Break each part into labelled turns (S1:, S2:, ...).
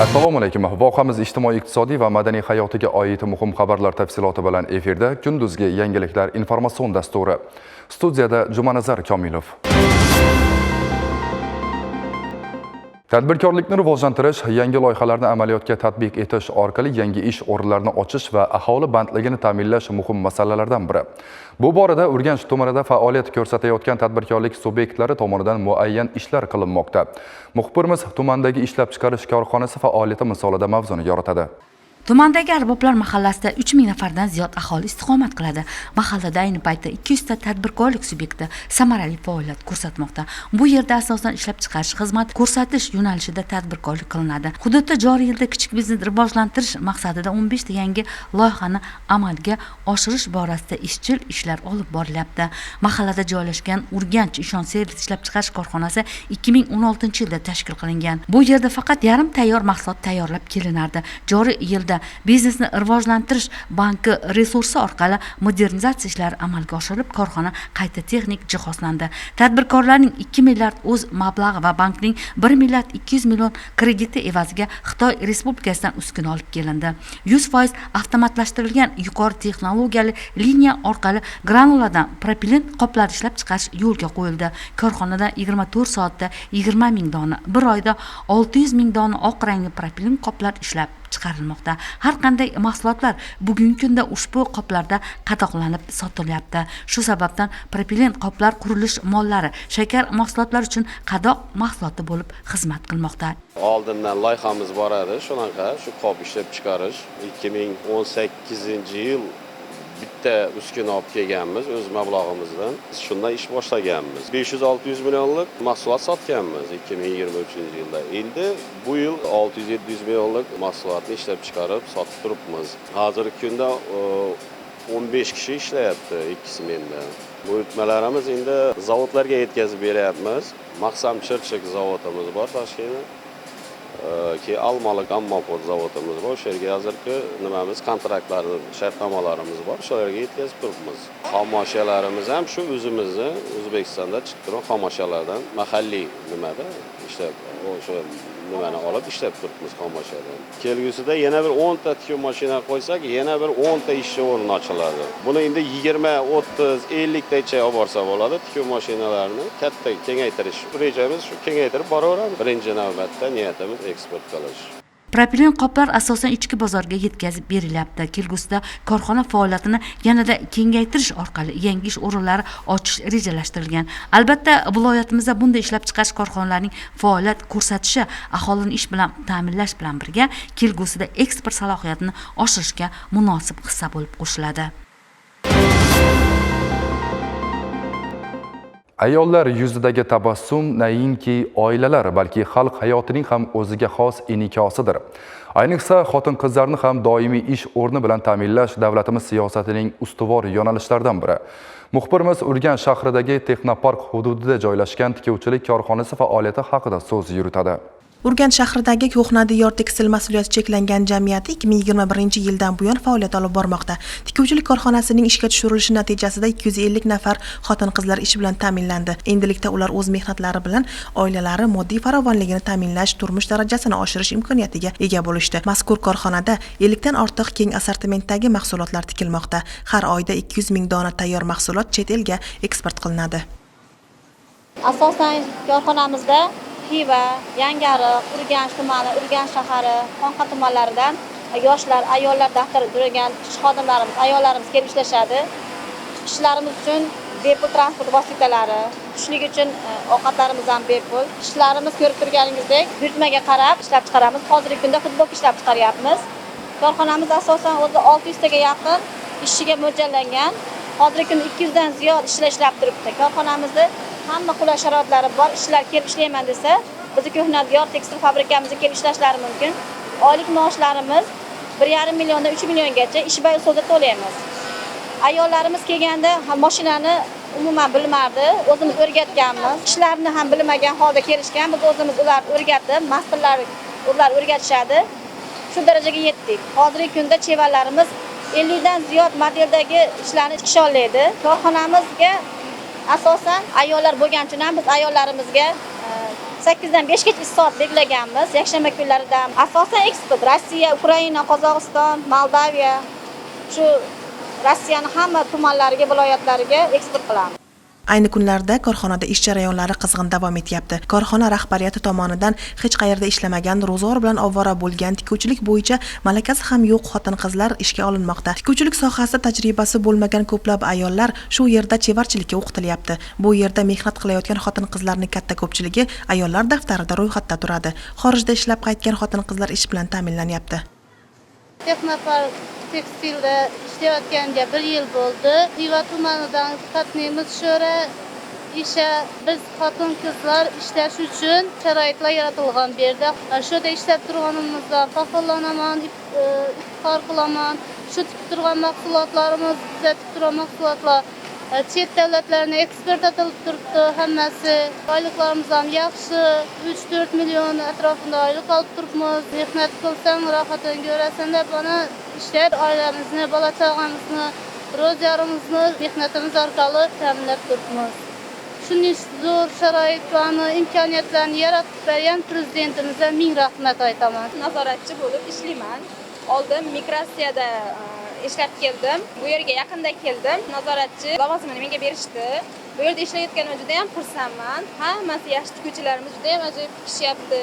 S1: Assalomu alaykum. Vohamiz ijtimoiy, iqtisodiy va madaniy hayotiga oid muhim xabarlar tafsiloti bilan efirda kunduzgi yangiliklar informatsion dasturi. Studiyada Jumanazar Komilov. Tadbirkorlikni rivojlantirish, yangi loyihalarni amaliyotga tatbiq etish orqali yangi ish o'rinlarini ochish va aholi bandligini ta'minlash muhim masalalardan biri. Bu borada Urganch tumanida faoliyat ko'rsatayotgan tadbirkorlik subyektlari tomonidan muayyan ishlar qilinmoqda. Muxbirimiz tumandagi ishlab chiqarish korxonasi faoliyati misolida mavzuni yoritadi.
S2: Tumandagi Arboblar mahallasida 3000 nafardan ziyod aholi istiqomat qiladi. Mahallada ayni paytda 200 ta tadbirkorlik subyekti samarali faoliyat ko'rsatmoqda. Bu yerda asosan ishlab chiqarish, xizmat ko'rsatish yo'nalishida tadbirkorlik qilinadi. Hududda joriy yilda kichik biznesni rivojlantirish maqsadida 15 ta yangi loyihani amalga oshirish borasida izchil ishlar olib borilyapti. Mahallada joylashgan Urganch Ishon servis ishlab chiqarish korxonasi 2016-yilda tashkil qilingan. Bu yerda faqat yarim tayyor mahsulot tayyorlab kelinardi. Joriy yilda biznesni rivojlantirish banki resursi orqali modernizatsiya ishlari amalga oshirilib, korxona qayta texnik jihozlandi. Tadbirkorlarning 2 milliard o'z mablag'i va bankning 1 milliard 200 million krediti evaziga Xitoy Respublikasidan uskuna olib kelindi. 100% avtomatlashtirilgan yuqori texnologiyali liniya orqali granuladan propilen qoplar ishlab chiqarish yo'lga qo'yildi. Korxonada 24 soatda 20 ming dona, bir oyda 600 ming dona oq rangli propilen qoplar ishlab chiqarilmoqda. Har qanday mahsulotlar bugungi kunda ushbu qoplarda qadoqlanib sotilyapti. Shu sababdan propilen qoplar qurilish mollari, shakar mahsulotlari uchun qadoq mahsuloti bo'lib xizmat qilmoqda.
S3: Oldindan loyihamiz bor edi, shunaqa shu qop ishlab chiqarish 2018-yil bitta uskuna olib kelganmiz o'z mablag'imizdan. Shundan ish boshlaganmiz. 500-600 millionlik mahsulot sotganmiz 2023-yilda. Endi bu yil 600-700 millionlik mahsulotni ishlab chiqarib sotib turibmiz. Hozirgi kunda 15 kishi ishlayapti ikki smenda. Buyurtmalarimiz endi zavodlarga yetkazib beryapmiz. Maqsam Chirchiq zavodimiz bor Toshkentda. Keyin Olmaliq Ammoport zavodimiz bor. O'sha yerga hozirgi nimamiz, kontraktlar, shartnomalarimiz bor. O'shalarga yetkazib turibmiz. Xomashyolarimiz ham shu o'zimizni O'zbekistonda chiqib turgan xomashyolardan mahalliy nimada ishlab, o'sha nimani olib ishlab turibmiz xomashyodan. Kelgusida yana bir 10 ta tikuv mashina qo'ysak, yana bir 10 ta ishchi o'rni ochiladi. Buni endi 20, 30, 50 tacha olib borsa bo'ladi tikuv mashinalarini katta kengaytirish. Rejamiz shu, kengaytirib boraveramiz. Birinchi navbatda niyatimiz eksport qilish.
S2: Propilen qoplar asosan ichki bozorga yetkazib berilyapti. Kelgusida korxona faoliyatini yanada kengaytirish orqali yangi ish o'rinlari ochish rejalashtirilgan. Albatta, viloyatimizda bunday ishlab chiqarish korxonalarining faoliyat ko'rsatishi aholini ish bilan ta'minlash bilan birga kelgusida eksport salohiyatini oshirishga munosib hissa bo'lib qo'shiladi.
S1: Ayollar yuzidagi tabassum nainki oilalar, balki xalq hayotining ham o'ziga xos inikosidir. Ayniqsa, xotin-qizlarni ham doimiy ish o'rni bilan ta'minlash davlatimiz siyosatining ustuvor yo'nalishlaridan biri. Muxbirimiz Urganch shahridagi texnopark hududida joylashgan tikuvchilik korxonasi faoliyati haqida so'z yuritadi.
S4: Urganch shahridagi Ko'hna diyor tekstil mas'uliyati cheklangan jamiyati 2021-yildan buyon faoliyat olib bormoqda. Tikuvchilik korxonasining ishga tushirilishi natijasida 250 nafar xotin-qizlar ish bilan ta'minlandi. Endilikda ular o'z mehnatlari bilan oilalari moddiy farovonligini ta'minlash, turmush darajasini oshirish imkoniyatiga ega bo'lishdi. Mazkur korxonada 50 dan ortiq keng assortimentdagi mahsulotlar tikilmoqda. Har oyda 200 ming dona tayyor mahsulot chet elga eksport qilinadi.
S5: Asosan korxonamizda Xiva, Yangiariq, Urganch tumani, Urganch shahari, Xonqa tumanlaridan yoshlar, ayollar daftari turgan ish xodimlarimiz, ayollarimiz kelib ishlashadi. Ishlarimiz uchun bepul transport vositalari, tushlik uchun ovqatlarimiz ham bepul. Ishlarimiz ko'rib turganingizdek, buyurtmaga qarab ishlab chiqaramiz. Hozirgi kunda futbolka ishlab chiqaryapmiz. Korxonamiz asosan o'zi 600 taga yaqin ishchiga mo'ljallangan. Hozirgi kunda 200 dan ziyod ishchilar ishlab turibdi. Korxonamizda hamma qulay sharoitlari bor. Ishchilar kelib ishlayman desa, bizni Ko'hna diyor tekstil fabrikamizga kelib ishlashlari mumkin. Oylik maoshlarimiz 1,5 milliondan 3 milliongacha ishbay usulda to'laymiz. Ayollarimiz kelganda mashinani umuman bilmardi, o'zimiz o'rgatganmiz. Ishlarni ham bilmagan holda kelishgan, biz o'zimiz ularni o'rgatib, masterlar ular o'rgatishadi. Shu darajaga yetdik. Hozirgi kunda chevalarimiz 50 dan ziyod modeldagi ishlarni tikisholadi. Korxonamizga asosan ayollar bo'lgani uchun ham biz ayollarimizga 8 dan 5 gacha ish soat belgilaganmiz. Yakshanba kunlarida asosan eksport Rossiya, Ukraina, Qozog'iston, Moldaviya, shu Rossiyani hamma tumanlariga, viloyatlariga eksport qilamiz.
S4: Ayni kunlarda korxonada ish jarayonlari qizg'in davom etyapti. Korxona rahbariyati tomonidan hech qayerda ishlamagan, ro'zg'or bilan ovora bo'lgan, tikuvchilik bo'yicha malakasi ham yo'q xotin-qizlar ishga olinmoqda. Tikuvchilik sohasida tajribasi bo'lmagan ko'plab ayollar shu yerda chevarchilikka o'qitilyapti. Bu yerda mehnat qilayotgan xotin-qizlarning katta ko'pchiligi ayollar daftarida ro'yxatda turadi. Xorijda ishlab qaytgan xotin-qizlar ish bilan ta'minlanyapti.
S6: Texnopark tekstilda ishlayotganga 1 yil bo'ldi. Xiva tumanidan qatnaymiz sho'ra isha. Biz xotin-qizlar ishlash uchun sharoitlar yaratilgan bu yerda. Shu yerda ishlab turganimizdan faxrlanaman, iftixor qilaman. Shu tikib turgan mahsulotlarimiz, tuzatib turgan mahsulotlar chet davlatlarga eksport etilib turibdi hammasi. Oyliklarimiz ham yaxshi, 3-4 million atrofida oylik olib turibmiz. Mehnat qilsang rohatini ko'rasan deb mana ishlab oilamizni, bola chaqamizni, ro'zg'orimizni mehnatimiz orqali ta'minlab turibmiz. Shunday zo'r sharoitlarni, imkoniyatlarni yaratib bergan prezidentimizga ming rahmat aytaman.
S7: Nazoratchi bo'lib ishlayman. Oldin migratsiyada ishlab keldim. Bu yerga yaqinda keldim. Nazoratchi lavozimini menga berishdi. Bu yerda ishlayotganimga juda ham xursandman. Hammasi yaxshi, tikuvchilarimiz juda ham ajoyib tikishyapti.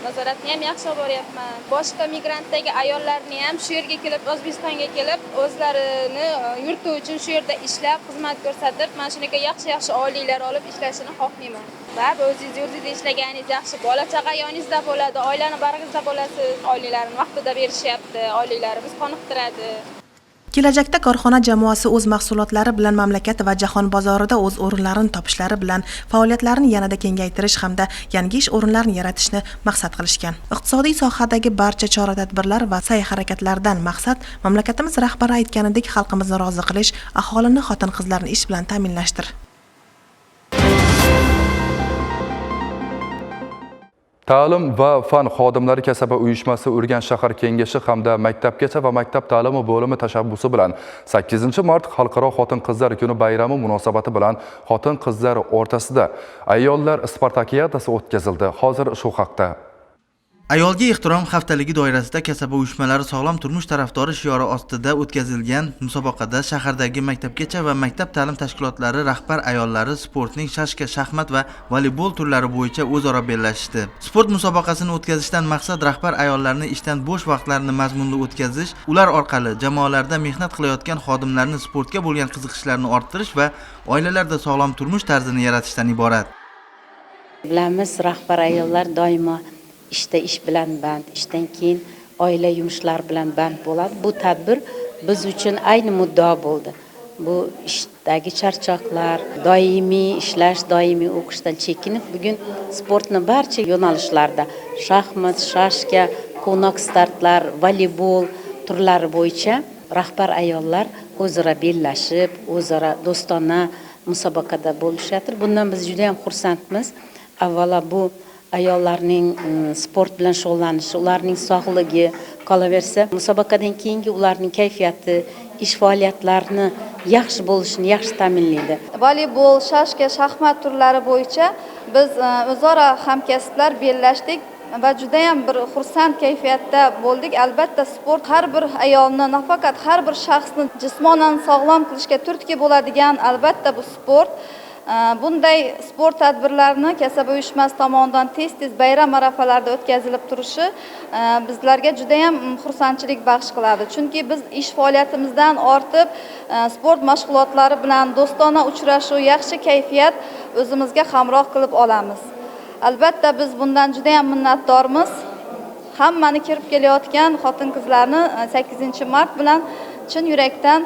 S7: Nazoratni ham yaxshi olib boryapman. Boshqa migrantdagi ayollarni ham shu yerga kelib, O'zbekistonga kelib, o'zlarini yurti uchun shu yerda ishlab, xizmat ko'rsatib, mana shunaqa yaxshi-yaxshi oyliklar olib ishlashini xohlayman. Va o'zingiz yurtingizda ishlaganingiz yaxshi, bola chaqa yoningizda bo'ladi, oilani bag'ringizda bo'lasiz. Oyliklarni vaqtida berishyapti, oyliklarimiz qoniqtiradi.
S4: Kelajakda korxona jamoasi o'z mahsulotlari bilan mamlakat va jahon bozorida o'z o'rinlarini topishlari bilan faoliyatlarini yanada kengaytirish hamda yangi ish o'rinlarini yaratishni maqsad qilishgan. Iqtisodiy sohadagi barcha chora-tadbirlar va sa'y-harakatlardan maqsad mamlakatimiz rahbari aytganidek xalqimizni rozi qilish, aholini, xotin-qizlarni ish bilan ta'minlashdir.
S1: Ta'lim va fan xodimlari kasaba uyushmasi Urganch shahar kengashi hamda maktabgacha va maktab ta'limi bo'limi tashabbusi bilan 8-mart Xalqaro xotin-qizlar kuni bayrami munosabati bilan xotin-qizlar o'rtasida ayollar spartakiadasi o'tkazildi. Hozir shu haqda.
S8: Ayolga ehtirom haftaligi doirasida kasaba uyushmalari sog'lom turmush tarafdori shiori ostida o'tkazilgan musobaqada shahardagi maktabgacha va maktab ta'lim tashkilotlari rahbar ayollari sportning shashka, shaxmat va voleybol turlari bo'yicha o'zaro bellashishdi. Sport musobaqasini o'tkazishdan maqsad rahbar ayollarni ishdan bo'sh vaqtlarini mazmunli o'tkazish, ular orqali jamoalarda mehnat qilayotgan xodimlarni sportga bo'lgan qiziqishlarini orttirish va oilalarda sog'lom turmush tarzini yaratishdan iborat.
S9: Bilamiz, rahbar ayollar doimo ishda ish bilan band, ishdan keyin oila yumushlari bilan band bo'ladi. Bu tadbir biz uchun ayni muddao bo'ldi. Bu ishdagi charchoqlar, doimiy ishlash, doimiy o'qishdan chekinib, bugun sportni barcha yo'nalishlarda shaxmat, shashka, qo'noq startlar, voleybol turlari bo'yicha rahbar ayollar o'zaro bellashib, o'zaro do'stona musobaqada bo'lishyapti. Bundan biz juda ham xursandmiz. Avvalo bu ayollarning sport bilan shug'ullanishi, ularning sog'ligi, qolaversa musobaqadan keyingi ularning kayfiyati, ish faoliyatlarini yaxshi bo'lishini yaxshi ta'minlaydi.
S10: Voleybol, shashka, shaxmat turlari bo'yicha biz o'zaro hamkasblar bellashdik va juda ham bir xursand kayfiyatda bo'ldik. Albatta sport har bir ayolni, nafaqat har bir shaxsni jismonan sog'lom qilishga turtki bo'ladigan albatta bu sport. Bunday sport tadbirlarini kasaba uyushmasi tomonidan tez-tez bayram arafalarida o'tkazilib turishi bizlarga juda ham xursandchilik baxsh qiladi. Chunki biz ish faoliyatimizdan ortib sport mashg'ulotlari bilan do'stona uchrashuv, yaxshi kayfiyat o'zimizga hamroh qilib olamiz. Albatta biz bundan juda ham minnatdormiz. Hammani kirib kelayotgan xotin-qizlarni 8-mart bilan chin yurakdan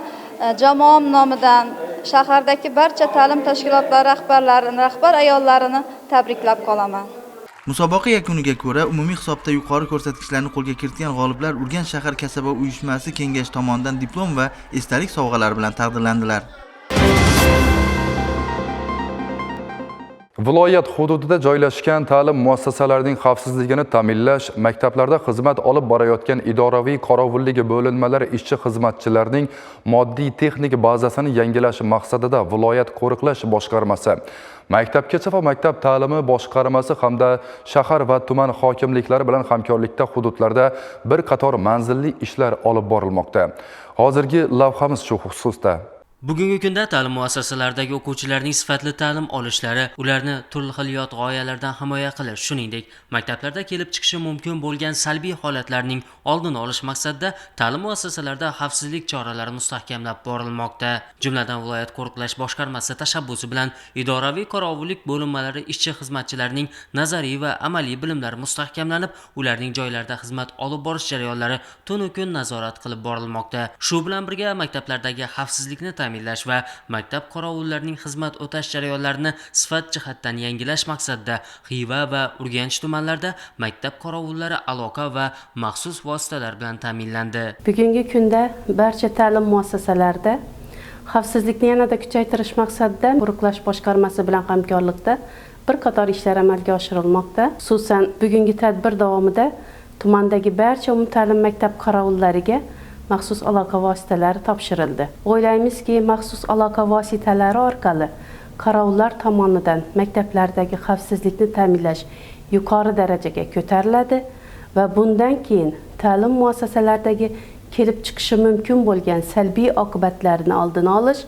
S10: jamoam nomidan shahardagi barcha ta'lim tashkilotlari rahbarlarini, rahbar ayollarini tabriklab qolaman.
S8: Musobaqa yakuniga ko'ra umumiy hisobda yuqori ko'rsatkichlarni qo'lga kiritgan g'oliblar Urganch shahar kasaba uyushmasi kengashi tomonidan diplom va esdalik sovg'alari bilan taqdirlandilar.
S1: Viloyat hududida joylashgan ta'lim muassasalarining xavfsizligini ta'minlash, maktablarda xizmat olib borayotgan idoraviy qorovullik bo'linmalari ishchi xizmatchilarining moddiy texnik bazasini yangilash maqsadida viloyat qo'riqlash boshqarmasi, maktabgacha va maktab ta'limi boshqarmasi hamda shahar va tuman hokimliklari bilan hamkorlikda hududlarda bir qator manzilli ishlar olib borilmoqda. Hozirgi lavhamiz shu xususda.
S11: Bugungi kunda ta'lim muassasalaridagi o'quvchilarning sifatli ta'lim olishlari, ularni turli xil yot g'oyalardan himoya qilish, shuningdek, maktablarda kelib chiqishi mumkin bo'lgan salbiy holatlarning oldini olish maqsadida ta'lim muassasalarida xavfsizlik choralari mustahkamlab borilmoqda. Jumladan, viloyat qo'riqlash boshqarmasi tashabbusi bilan idoraviy qorovullik bo'linmalari ishchi xizmatchilarining nazariy va amaliy bilimlari mustahkamlanib, ularning joylarida xizmat olib borish jarayonlari tunu kun nazorat qilib borilmoqda. Shu bilan birga maktablardagi xavfsizlikni ta'minlash va maktab qorovullarining xizmat o'tash jarayonlarini sifat jihatdan yangilash maqsadida Xiva va Urganch tumanlarida maktab qorovullari aloqa va maxsus vositalar bilan ta'minlandi.
S12: Bugungi kunda barcha ta'lim muassasalarida xavfsizlikni yanada kuchaytirish maqsadida qo'riqlash boshqarmasi bilan hamkorlikda bir qator ishlar amalga oshirilmoqda. Xususan, bugungi tadbir davomida tumandagi barcha umumta'lim maktab qorovullariga maxsus aloqa vositalari topshirildi. O'ylaymizki, maxsus aloqa vositalari orqali qorovullar tomonidan maktablardagi xavfsizlikni ta'minlash yuqori darajaga ko'tariladi va bundan keyin ta'lim muassasalaridagi kelib chiqishi mumkin bo'lgan salbiy oqibatlarni oldini olish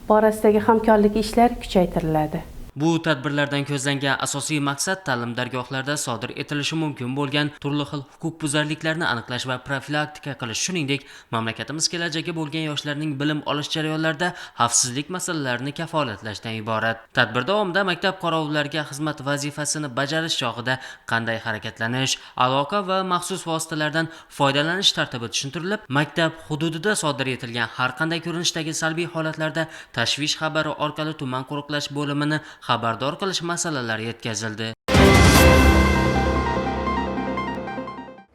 S12: borasidagi hamkorlik ishlar kuchaytiriladi.
S11: Bu tadbirlardan ko'zlangan asosiy maqsad ta'lim dargohlarida sodir etilishi mumkin bo'lgan turli xil huquqbuzarliklarni aniqlash va profilaktika qilish, shuningdek, mamlakatimiz kelajagi bo'lgan yoshlarning bilim olish jarayonlarida xavfsizlik masalalarini kafolatlashdan iborat. Tadbir davomida maktab qorovullariga xizmat vazifasini bajarish chog'ida qanday harakatlanish, aloqa va maxsus vositalardan foydalanish tartibi tushuntirilib, maktab hududida sodir etilgan har qanday ko'rinishdagi salbiy holatlarda tashvish xabari orqali tuman qo'riqlash bo'limini xabardor qilish masalalari yetkazildi.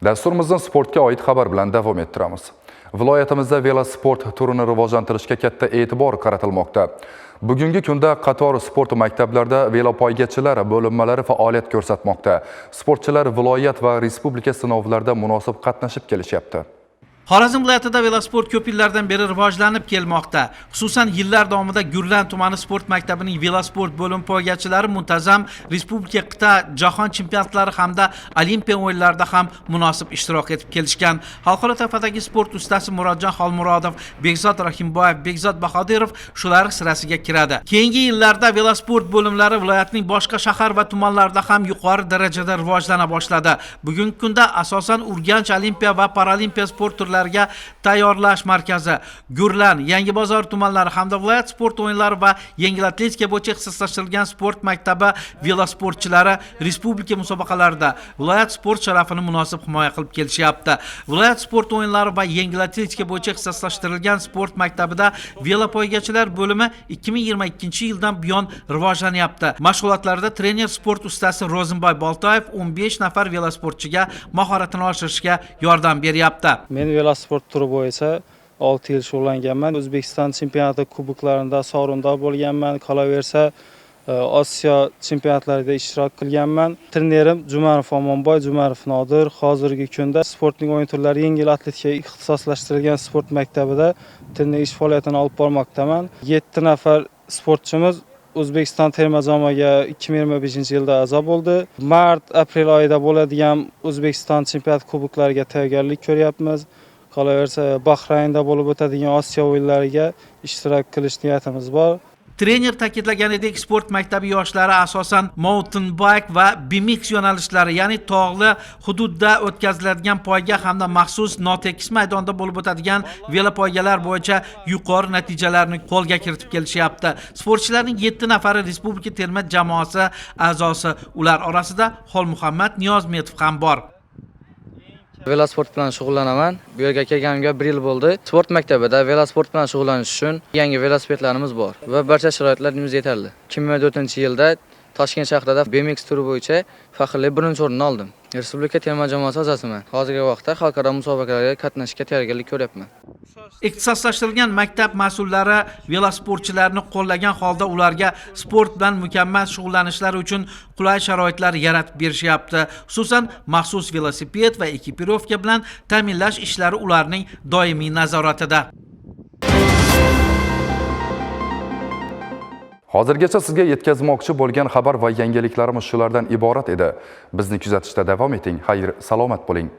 S1: Dasturimizni sportga oid xabar bilan davom ettiramiz. Viloyatimizda velosport turini rivojlantirishga katta e'tibor qaratilmoqda. Bugungi kunda qator sport maktablarida velopoygachilar bo'linmalari faoliyat ko'rsatmoqda. Sportchilar viloyat va respublika sinovlarida munosib qatnashib kelishyapti.
S13: Xorazm viloyatida velosport ko'p yillardan beri rivojlanib kelmoqda. Xususan, yillar davomida Gurlan tumani sport maktabining velosport bo'lim poygachilari muntazam respublika, qit'a, jahon chempionatlari hamda olimpiya o'yinlarida ham munosib ishtirok etib kelishgan. Xalqaro toifadagi sport ustasi Murodjon Xolmurodov, Bekzod Rahimboyev, Bekzod Bahodirov shular sirasiga kiradi. Keyingi yillarda velosport bo'limlari viloyatning boshqa shahar va tumanlarida ham yuqori darajada rivojlana boshladi. Bugungi kunda asosan Urganch olimpiya va paralimpiya sport turlariga tayyorlash markazi, Gurlan, Yangibozor tumanlari hamda viloyat sport o'yinlari va yengil atletika bo'yicha ixtisoslashtirilgan sport maktabi velosportchilari respublika musobaqalarida viloyat sport sharafini munosib himoya qilib kelishyapti. Viloyat sport o'yinlari va yengil atletika bo'yicha ixtisoslashtirilgan sport maktabida velopoygachilar bo'limi 2022-yildan buyon rivojlanyapti. Mashg'ulotlarda trener sport ustasi Ro'zimboy Boltoyev 15 nafar velosportchiga mahoratini oshirishga yordam beryapti.
S14: Men velosport turi bo'yicha 6 yil shug'ullanganman. O'zbekiston chempionati kuboklarida sovrindor bo'lganman. Qolaversa, Osiyo chempionatlarida ishtirok qilganman. Trenerim Jumanov Omonboy, Jumanov Nodir. Hozirgi kunda sportning o'yin turlari yengil atletikaga ixtisoslashtirilgan sport maktabida trener ish faoliyatini olib bormoqdaman. 7 nafar sportchimiz O'zbekiston terma jamoaga 2025-yilda a'zo bo'ldi. Mart, aprel oyida bo'ladigan O'zbekiston chempionat kuboklariga tayyorgarlik ko'ryapmiz. Qolaversa, Bahraynda bo'lib o'tadigan Osiyo o'yinlariga ishtirok qilish niyatimiz bor.
S13: Trener ta'kidlaganidek, sport maktabi yoshlari asosan mountain bike va BMX yo'nalishlari, ya'ni tog'li hududda o'tkaziladigan poyga hamda maxsus notekis maydonda bo'lib o'tadigan velopoygalar bo'yicha yuqori natijalarni qo'lga kiritib kelishyapti. Sportchilarning 7 nafari respublika terma jamoasi a'zosi, ular orasida Xolmuhammad Niyozmetov ham bor.
S15: Velosport bilan shug'ullanaman. Bu yerga kelganimga 1 yil bo'ldi. Sport maktabida velosport bilan shug'ullanish uchun yangi velosipedlarimiz bor va barcha sharoitlarimiz yetarli. 2024-yilda Toshkent shahrida BMX turi bo'yicha faxrli 1-o'rinni oldim. Respublika terma jamoasi a'zosiman. Hozirgi vaqtda xalqaro musobaqalarga qatnashishga tayyorgarlik ko'ryapman.
S13: Ixtisoslashtirilgan maktab mas'ullari velosportchilarni qo'llagan holda ularga sport bilan mukammal shug'ullanishlari uchun qulay sharoitlar yaratib berishyapti. Xususan, maxsus velosiped va ekipirovka bilan ta'minlash ishlari ularning doimiy nazoratida.
S1: Hozirgacha sizga yetkazmoqchi bo'lgan xabar va yangiliklarimiz shulardan iborat edi. Bizni kuzatishda davom eting. Xayr, salomat bo'ling.